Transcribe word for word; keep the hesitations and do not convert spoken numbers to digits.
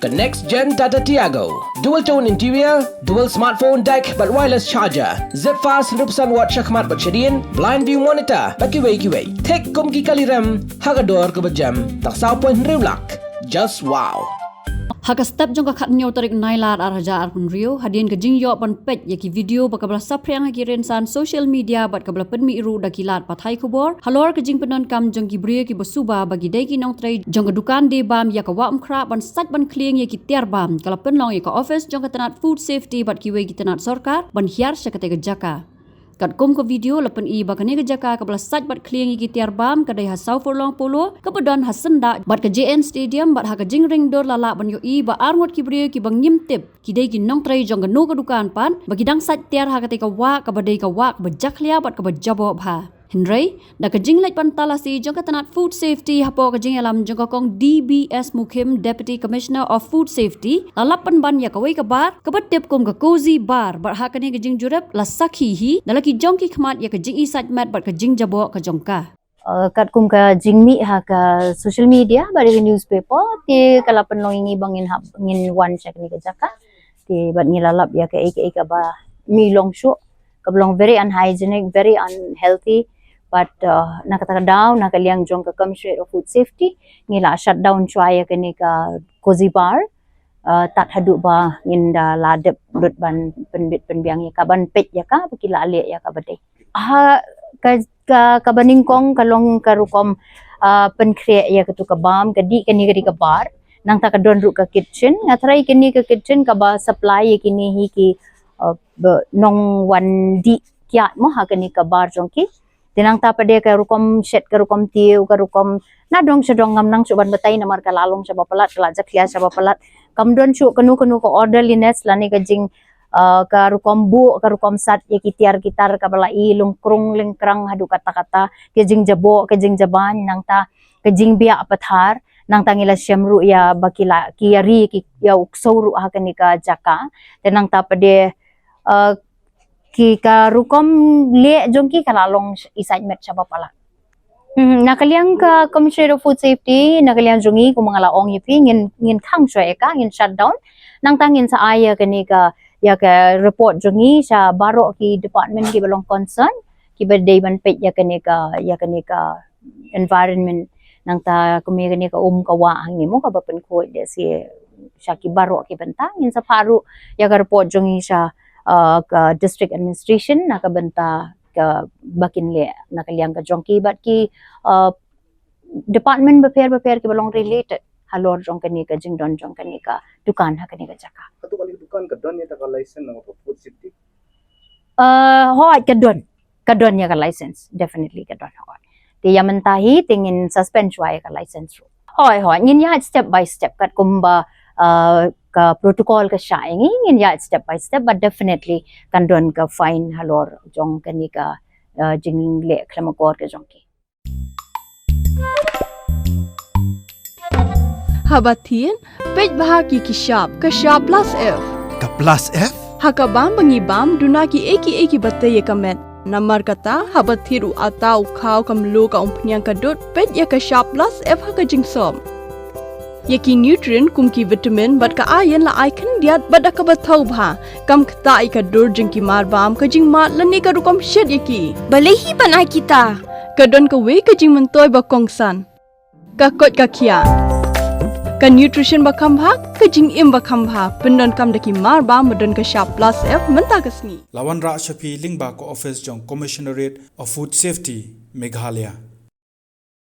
Ka next gen Tata Tiago. Dual tone interior, dual smartphone deck bad wireless charger. Zip fast hynriew percent watt shakhmat bad shadien, blind view monitor bad kiwei kiwei. Thik kum ki kali rem ha ka dor kaba jem tang saw point hynriew lak. Just wow. Ha ka step jong ka khathynñiew tarik Nailar ar hajar arphew hynriew, hadien ka jingïoh ban peit ïa ki video ba kaba la saphriang ha ki rynsan social media bad kaba la pynmih ruh da ki lad pathai khubor halor ka jingpyndonkam jong ki briew kiba suba ba ki dei ki nongtrei jong ka dukan die bam ïa ka wah umkhrah ban sait ban khlieng ïa ki tiar bam, ka la pynlong ïa ka office jong ka tnat food safety bad kiwei ki tnat sorkar ban hiar sha katei ka jaka. Katkum ka video la pyni ba kane ka jaka kaba la sait bad khlieng ïa ki tiar bam ka dei ha saw furlong polo kaba don ha syndah bad ka J N Stadium, bad ha ka jingring dur la lah ban ïohi ba arngut ki briew kiba ngim tip ki dei ki nongtrei jong kano ka dukan pat ba ki dang sait tiar ha katei ka wah kaba dei ka wah kaba jakhlia bad kaba jaboh bha. Hynrei da ka jingleit ban talasi jong ka tnat food safety hapoh ka jingïalam jong ka Kong D B S Mukhim, Deputy Commissioner of Food Safety, la lap pynban ïa kawei ka bar kaba tip kum ka Cozy Bar, bad ha kane ka jingjurip la sakhi hi da la ki jong ki khmat ïa ka jingisait met bad ka jingjaboh ka jong ka. Uh, katkum ka jingmih ha ka social media bad ïa ka newspaper, te ka la pynlong ïa ngi ba ngin hap, ngin wan sha kane ka jaka. Te bad ngi la lap ïa kaei kaei kaba mih long shuh, kaba long very unhygienic, very unhealthy. But uh, na kata ka daw, na ka liang jong ka Commissioner of Food Safety, ngi la shut down shuwa ïa kane ka Cozy Bar. Uh, tad haduh ba ngin da la dep lut ban pynbit pynbiang ïa ka, ban peit ïa ka ba ki la leh ïa ka ba dei. Ha ka, ka, kaba nyngkong ka long ka rukom, uh, pynkhreh ïa katu ka bam, ka dih kane ka dei ka bar. Nangta ka don ruh ka kitchen, nga tharai kane ka kitchen kaba supply ïa kine hi ki, uh, ba, nongwan dih kiad mo ha kane ka bar jong ki. Te nangta pat de ka rukom shet, ka rukom tiew, ka rukom, nadong shadong ngam nang shuh ban batai namar ka la long shaba palat, ka la jakhlia shaba palat. Kam don shuh kano kano ka orderliness lane ka jing, uh, ka rukom buh, ka rukom sait ïa ki tiar ki tar kaba la i lyngkrung lyngkrang haduh katta katta, ka jingjaboh, ka jingjabain, nangta ka jingbiah pathar, nangta ngi la shem ruh ïa ba ki la, ki ïa ri, ki ïa u ksew ruh ha kane ka jaka. Te nangta pat de, uh, ki ka rukom leh jong ki ka la long isait met shaba palat. Hmm, na ka liang ka Commissioner of Food Safety, na ka liang jong ngi, kumba nga la ong ïa phi, ngin, ngin khang shuwa ïa ka, ngin shut down. Nangta ngin sa ai ïa kane ka, ïa ka report jong ngi sha baroh ki department kiba long concern, kiba dei ban peit ïa kane ka, ïa kane ka environment, nangta kumne kane ka um ka wah hangne mo kaba pynkhuid da shi sha ki baroh ki bynta. Ngin sa phah ruh ïa ka report jong ngi sha, uh, ka district administration na ka bynta kaba kin leh na ka liang ka jong ki bad ki, uh, department bapher bapher kiba long related halor jong kane ka jingdon jong kane ka dukan ha kane ka jaka. Katu kane ka dukan ka don ïa ta ka license na ka food safety? Uh, hooid ka don. Ka don ïa ka license, definitely ka don, hooid. Te ïa mynta hi te ngin suspend shuwa ïa ka license ruh. Hooid, hooid, ngin ïaid step by step katkum ba, uh, ka protocol ka shah ïa ngi, ngin ïaid step by step, but definitely kan don ka fine halor jong kane ka, uh, jingleh khlem akor ka jong ki. Haba thied, peit bha ki ki shap, ka shap plus F. Ka plus F? Ha ka bam ba ngi bam, duna kiei kiei kiba tei ïa ka met. Namar kata, haba thied u atta, u khaw, ka mluh, ka umphniang, ka dud, peit ïa ka shap plus F ha ka jingsop. Ïa ki nutrient kum ki vitamin bad ka iron la ai khyndiat bad da kaba thaw bha. Kam ktah ïa ka dur jong ki mar bam, ka jingmad lane ka rukom shet ïa ki. Balei hi ban ai kita? Ka don kawei ka jingmyntoi ba kongsan. Ka koit ka khiah. Ka nutrition ba kham bha, ka jingim ba kham bha. Pyndonkam da ki mar bam ba don ka shap plus F mynta ka sngi. La wanrah sha phi lyngba ka office jong Commissionerate of Food Safety, Meghalaya.